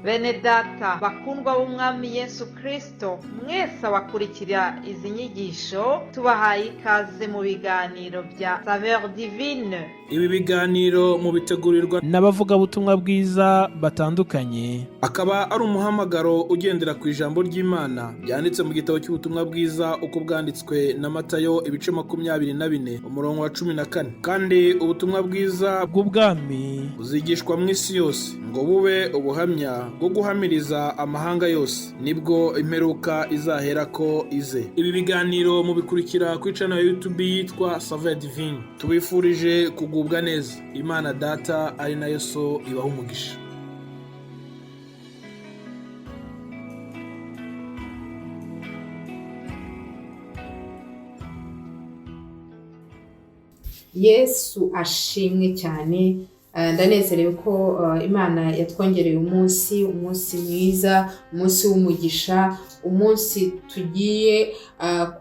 Bene data bakundwa b'Umwami Yesu Kristo, mwese abakurikira izi nyigisho, tubahaye ikaze mu biganiro bya Saveur Divine. Ibi biganiro mubitegurirwa n'abavugabutumwa bwiza batandukanye. Akaba ari umuhamagaro ugendera ku ijambo ry'Imana ryanditse mu gitabo cy'ubutumwa bwiza uko bwanditswe na Matayo, ibice 24, umurongo wa 14. Kandi ubutumwa bwiza bw'ubwami buzigishwa mu isi yose ngo bube ubuhamya bwo guhamiriza amahanga yose, nibwo imperuka izaherako ize. Ibi biganiro mubikurikira kuri channel ya YouTube yitwa Saveur Divine. Tubifurije kugubwa neza. Imana Data ari nayo So ibaha umugisha. Yesu ashimwe cyane. Ndanezerewe ko Imana yatwongereye umunsi, umunsi mwiza, umunsi w'umugisha, umunsi tugiye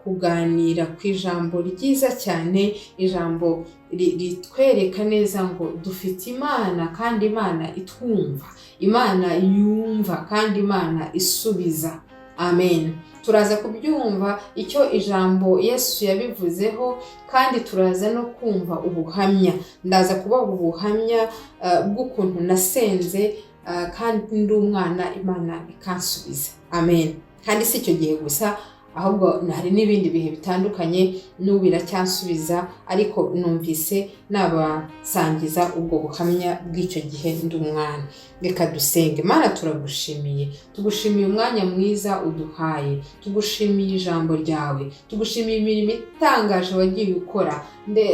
kuganira ku ijambo ryiza cyane, ijambo ritwereka neza ngo dufite Imana kandi Imana itwumva, Imana yumva kandi Imana isubiza. Amen. Turaza kubyumva icyo ijambo Yesu yabivuzeho, kandi turaza no kumva ubuhamya. Ndaza kubaha ubuhamya bw'ukuntu nasenze kandi ndi umwana, Imana ikansubiza. Amen. Kandi si icyo gihe gusa, ahubwo hari n'ibindi bihe bitandukanye, n'ubu iracyansubiza, ariko numvise nabasangiza ubwo buhamya bw'icyo gihe ndi umwana. Reka dusenge. Mana, turagushimiye, tugushimiye umwanya mwiza uduhaye, tugushimiye ijambo ryawe, tugushimiye imirimo itangaje wagiye ukora,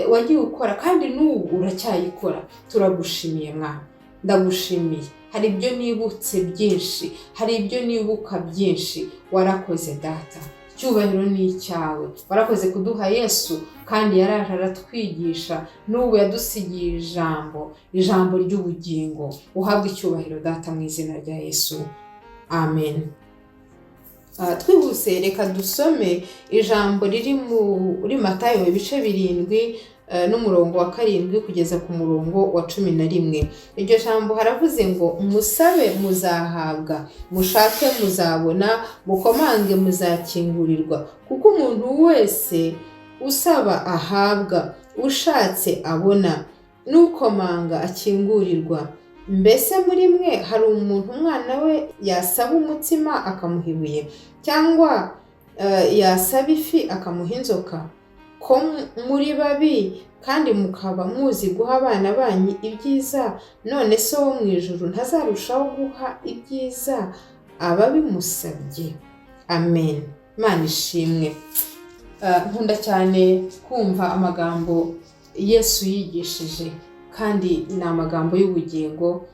wagiye ukora kandi n'ubu uracyayikora. Turagushimiye Mwana, ndagushimiye. Hari ibyo nibutse byinshi, hari ibyo nibuka byinshi. Warakoze Data, icyubahiro ni icyawe. Warakoze kuduha Yesu, kandi yaraje aratwigisha, n'ubu yadusigiye ijambo, ijambo ry'ubugingo. Uhabwe icyubahiro Data, mu izina rya Yesu, amen. Twihuse, reka dusome ijambo riri muri Matayo ibice 7, n'umurongo wa 7 kugeza ku murongo wa 11. Iryo jambo haravuze ngo: "Musabe muzahabwa, mushake muzabona, mukomange muzakingurirwa, kuko umuntu wese usaba ahabwa, ushatse abona, n'ukomanga akingurirwa. Mbese muri mwe hari umuntu umwana we yasaba umutsima akamuha ibuye, cyangwa yasaba ifi akamuha inzoka? Ko muri babi kandi mukaba muzi guha abana banyu ibyiza, none se wo mu ijuru ntazarushaho guha ibyiza ababimusabye?" Amen. Imana ishimwe. Nkunda cyane kumva amagambo Yesu yigishije, kandi ni amagambo y'ubugingo,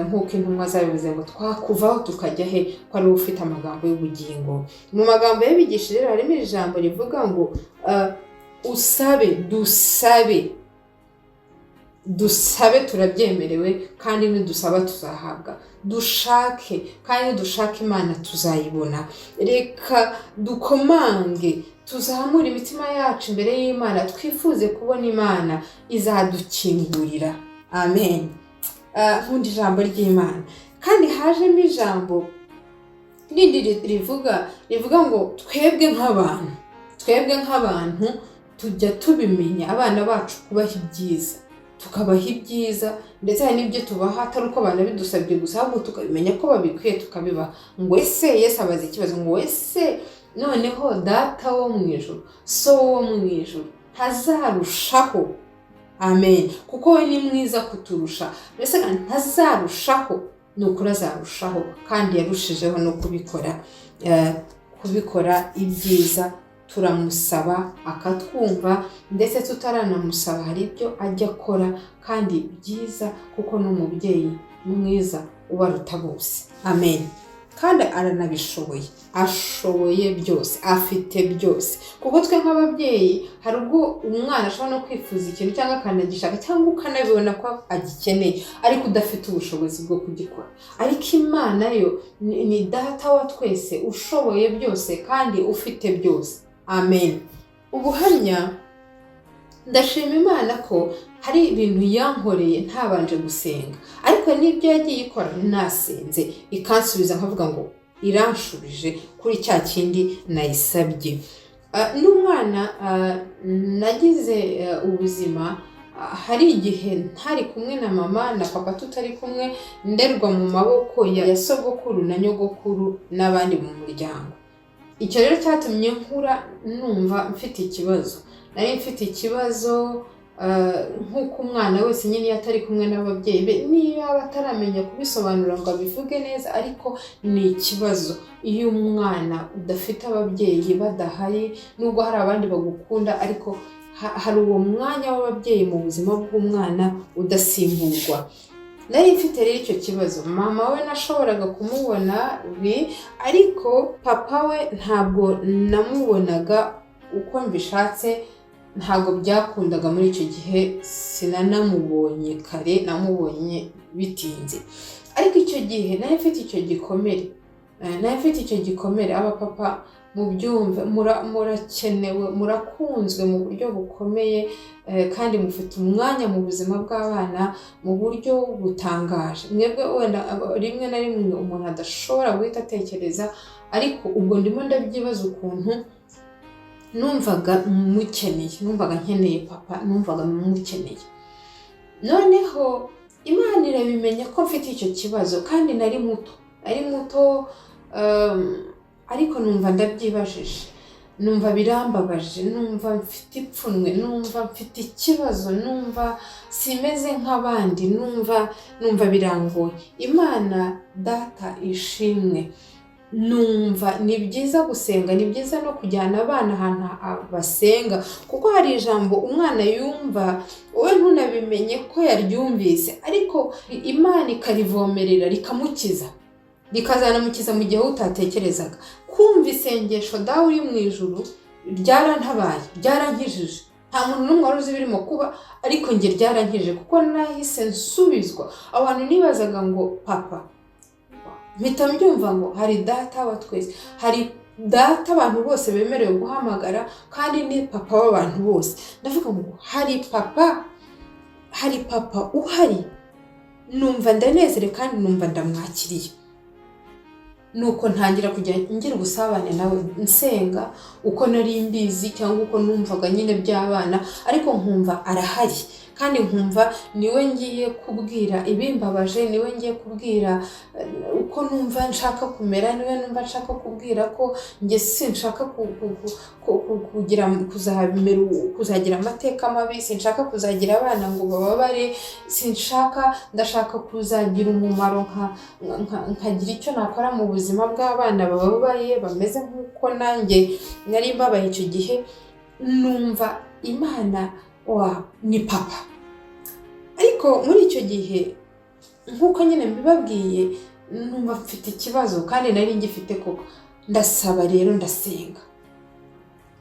nk'uko intumwa zabivuze ngo: "Twakuvaho tukajya he, ko ari wowe ufite amagambo y'ubugingo?" Mu magambo yabigishije rero harimo iri jambo rivuga ngo usabe, dusabe, dusabe turabyemerewe, kandi nidusaba tuzahabwa. Dushake, kandi nidushaka Imana tuzayibona. Reka dukomange, tuzamure imitima yacu imbere y'Imana, twifuze kubona Imana, izadukingurira. Amen. Nkunda ijambo ry'Imana. Kandi hajemo ijambo rindi rivuga ngo twebwe nk'abantu tujya tubimenya abana bacu kubaha ibyiza, tukabaha ibyiza, ndetse hari n'ibyo tubaha atari uko banabidusabye gusa, ahubwo tukabimenya ko babikwiye tukabibaha. Ngo ese, Yesu abaza ikibazo ngo: "Ese noneho Data wo mu ijuru, So wo mu ijuru, ntazarushaho?" Amen. Kuko we ni mwiza kuturusha. Mbese ntazarushaho? Ni ukuri azarushaho, kandi yarushijeho no kubikora ibyiza. Turamusaba akatwumva, ndetse tutaranamusaba hari ibyo ajya akora kandi byiza, kuko ni umubyeyi mwiza ubaruta bose. Amen. Kandi aranabishoboye, ashoboye byose, afite byose. Kuko twe nk'ababyeyi hari ubwo umwana ashobora no kwifuza ikintu cyangwa akanagishaka, cyangwa ukanabibona ko agikeneye, ariko udafite ubushobozi bwo kugikora. Ariko Imana yo ni Data wa twese ushoboye byose kandi ufite byose. Amen. Ubuhamya Ndashima Imana ko hari ibintu yankoreye ntabanje gusenga, ariko n'ibyo yagiye ikora nasenze ikansubiza, nkavuga ngo iranshubije kuri cya kindi nayisabye. N'umwana nagize ubuzima, hari igihe ntari kumwe na mama na papa, tutari kumwe, nderwa mu maboko ya sogokuru na nyogokuru n'abandi mu muryango. Icyo rero cyatumye nkura numva mfite ikibazo. Nari mfite ikibazo nk'uko umwana wese nyine iyo atari kumwe n'ababyeyi be, niyo yaba ataramenya kubisobanura ngo abivuge neza, ariko ni ikibazo iyo umwana udafite ababyeyi badahari, nubwo hari abandi bagukunda, ariko hari uwo mwanya w'ababyeyi mu buzima bw'umwana udasimburwa. Nari mfite rero icyo kibazo. Mama we nashoboraga kumubona bi, ariko papa we ntabwo namubonaga uko mbishatse, ntabwo byakundaga muri icyo gihe. Sinanamubonye kare, namubonye bitinze. Ariko icyo gihe nari mfite icyo gikomere. Nari mfite icyo gikomere. Abapapa mubyumve, murakenewe, murakunzwe mu buryo bukomeye, kandi mufite umwanya mu buzima bw'abana mu buryo butangaje, mwebwe wenda rimwe na rimwe umuntu adashobora guhita atekereza. Ariko ubwo ndimo ndabyibaza ukuntu numvaga mukeneye, numvaga nkeneye papa, numvaga mukeneye. Noneho Imana irabimenya ko mfite icyo kibazo, kandi nari muto, nari muto, ariko numva ndabyibajije, numva birambabaje, numva mfite ipfunwe, numva mfite ikibazo, numva simeze nk'abandi, numva birangoye. Imana Data ishimwe. Numva ni byiza gusenga, ni byiza no kujyana abana ahantu basenga, kuko hari ijambo umwana yumva wowe ntunabimenye ko yaryumvise, ariko Imana ikarivomerera rikamukiza, rikazanamukiza mu gihe utatekerezaga. Kumva isengesho "Dawe uri mu ijuru" ryarantabaye, ryarankijije. Nta muntu n'umwe wari uzi ibirimo kuba, ariko njye ryarankijije, kuko nahise nsubizwa abantu nibazaga ngo papa. Mpita mbyumva ngo hari Data wa twese, hari Data abantu bose bemerewe guhamagara, kandi ni papa w'abantu bose. Ndavuga ngo hari papa, hari papa uhari. Numva ndanezerewe kandi numva ndamwakiriye. Nuko ntangira kujya ngira ubusabane nawe, nsenga uko nari mbizi cyangwa uko numvaga nyine by'abana, ariko nkumva arahari, kandi nkumva niwe ngiye kubwira ibimbabaje, niwe ngiye kubwira uko numva nshaka kumera, niwe numva nshaka kubwira ko njye sinshaka kugira kuzagira amateka mabi, sinshaka kuzagira abana ngo bababare, sinshaka, ndashaka kuzagira umumaro, nkagira icyo nakora mu buzima bw'abana bababaye bameze nk'uko nanjye nari mbabaye icyo gihe. Numva Imana wa ni papa. Ariko muri icyo gihe, nk'uko nyine mbibabwiye, numva mfite ikibazo, kandi nari ngifite koko. Ndasaba rero, ndasenga,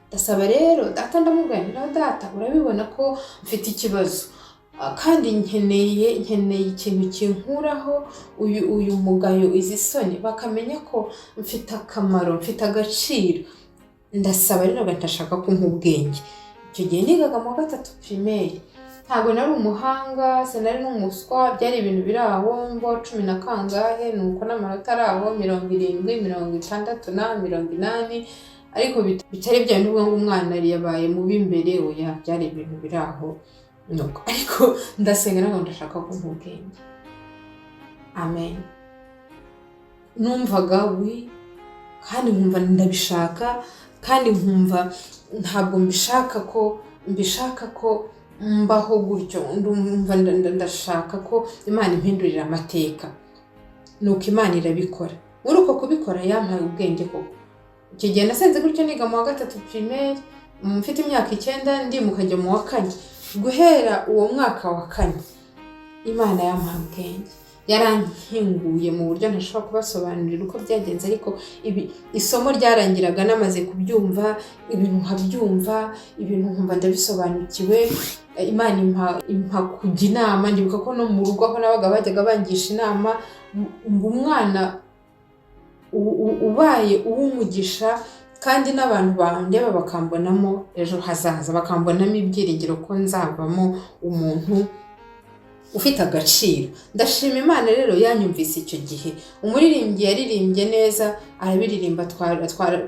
ndasaba rero Data, ndamubwira nti: "Data, urabibona ko mfite ikibazo, kandi nkeneye ikintu kinkuraho uyu mugayo, izi soni, bakamenya ko mfite akamaro, mfite agaciro." Ndasaba rero, ndashaka kumpa ubwenge. Icyo gihe nigaga mu wa gatatu primaire. Ntabwo nari umuhanga, sinari n'umuswa, byari ibintu biri aho ngo cumi na kangahe, ni uko n'amanota ari aho 70, 60 na 80, ariko bitari bya bindi uvuga ngo umwana yabaye mubi imbere. Oya, byari ibintu biri aho nuko. Ariko ndasenga ntabwo, ndashaka kumpa ubwenge. Amen. Numvaga wi, kandi nkumva ndabishaka, kandi nkumva ntabwo mbishaka, ko mbishaka ko mbaho gutyo. Ndumva ndashaka ko Imana impindurira amateka. Nuko Imana irabikora. Muri uko kubikora yampaye ubwenge koko. Icyo gihe nasenze gutyo niga mu wa gatatu primaire, mfite imyaka 9, ndimuka njya mu wa kane. Guhera uwo mwaka wa kane Imana yampaye ubwenge, yarankinguye mu buryo ntashobora kubasobanurira uko byagenze, ariko ibi isomo ryarangiraga namaze kubyumva, ibintu nkabyumva, ibintu nkumva ndabisobanukiwe. Imana impa kujya inama. Ndibuka ko no mu rugo aho nabaga bajyaga bangisha inama ngo umwana ubaye uw'umugisha. Kandi n'abantu bandeba bakambonamo ejo hazaza, bakambonamo ibyiringiro ko nzavamo umuntu ufite agaciro. Ndashima Imana rero yanyumvise icyo gihe. Umuririmbyi yaririmbye neza, arabiririmba,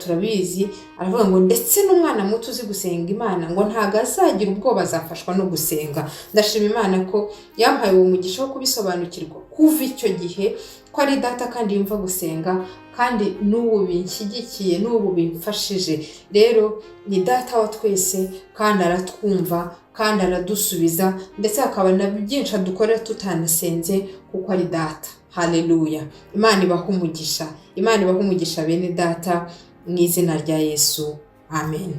turabizi. Aravuga ngo ndetse n'umwana muto uzi gusenga Imana ngo ntabwo azagira ubwoba, azafashwa no gusenga. Ndashima Imana ko yampaye uwo mugisha wo kubisobanukirwa kuva icyo gihe, ko ari Data kandi yumva gusenga, kandi n'ubu binshyigikiye, n'ubu bimfashije. Rero ni Data wa twese, kandi aratwumva kandi aradusubiza, ndetse hakaba na byinshi adukorera tutanasenze, kuko ari Data. Haleluya! Imana ibaha umugisha, Imana ibaha umugisha, bene Data, mu izina rya Yesu, amen.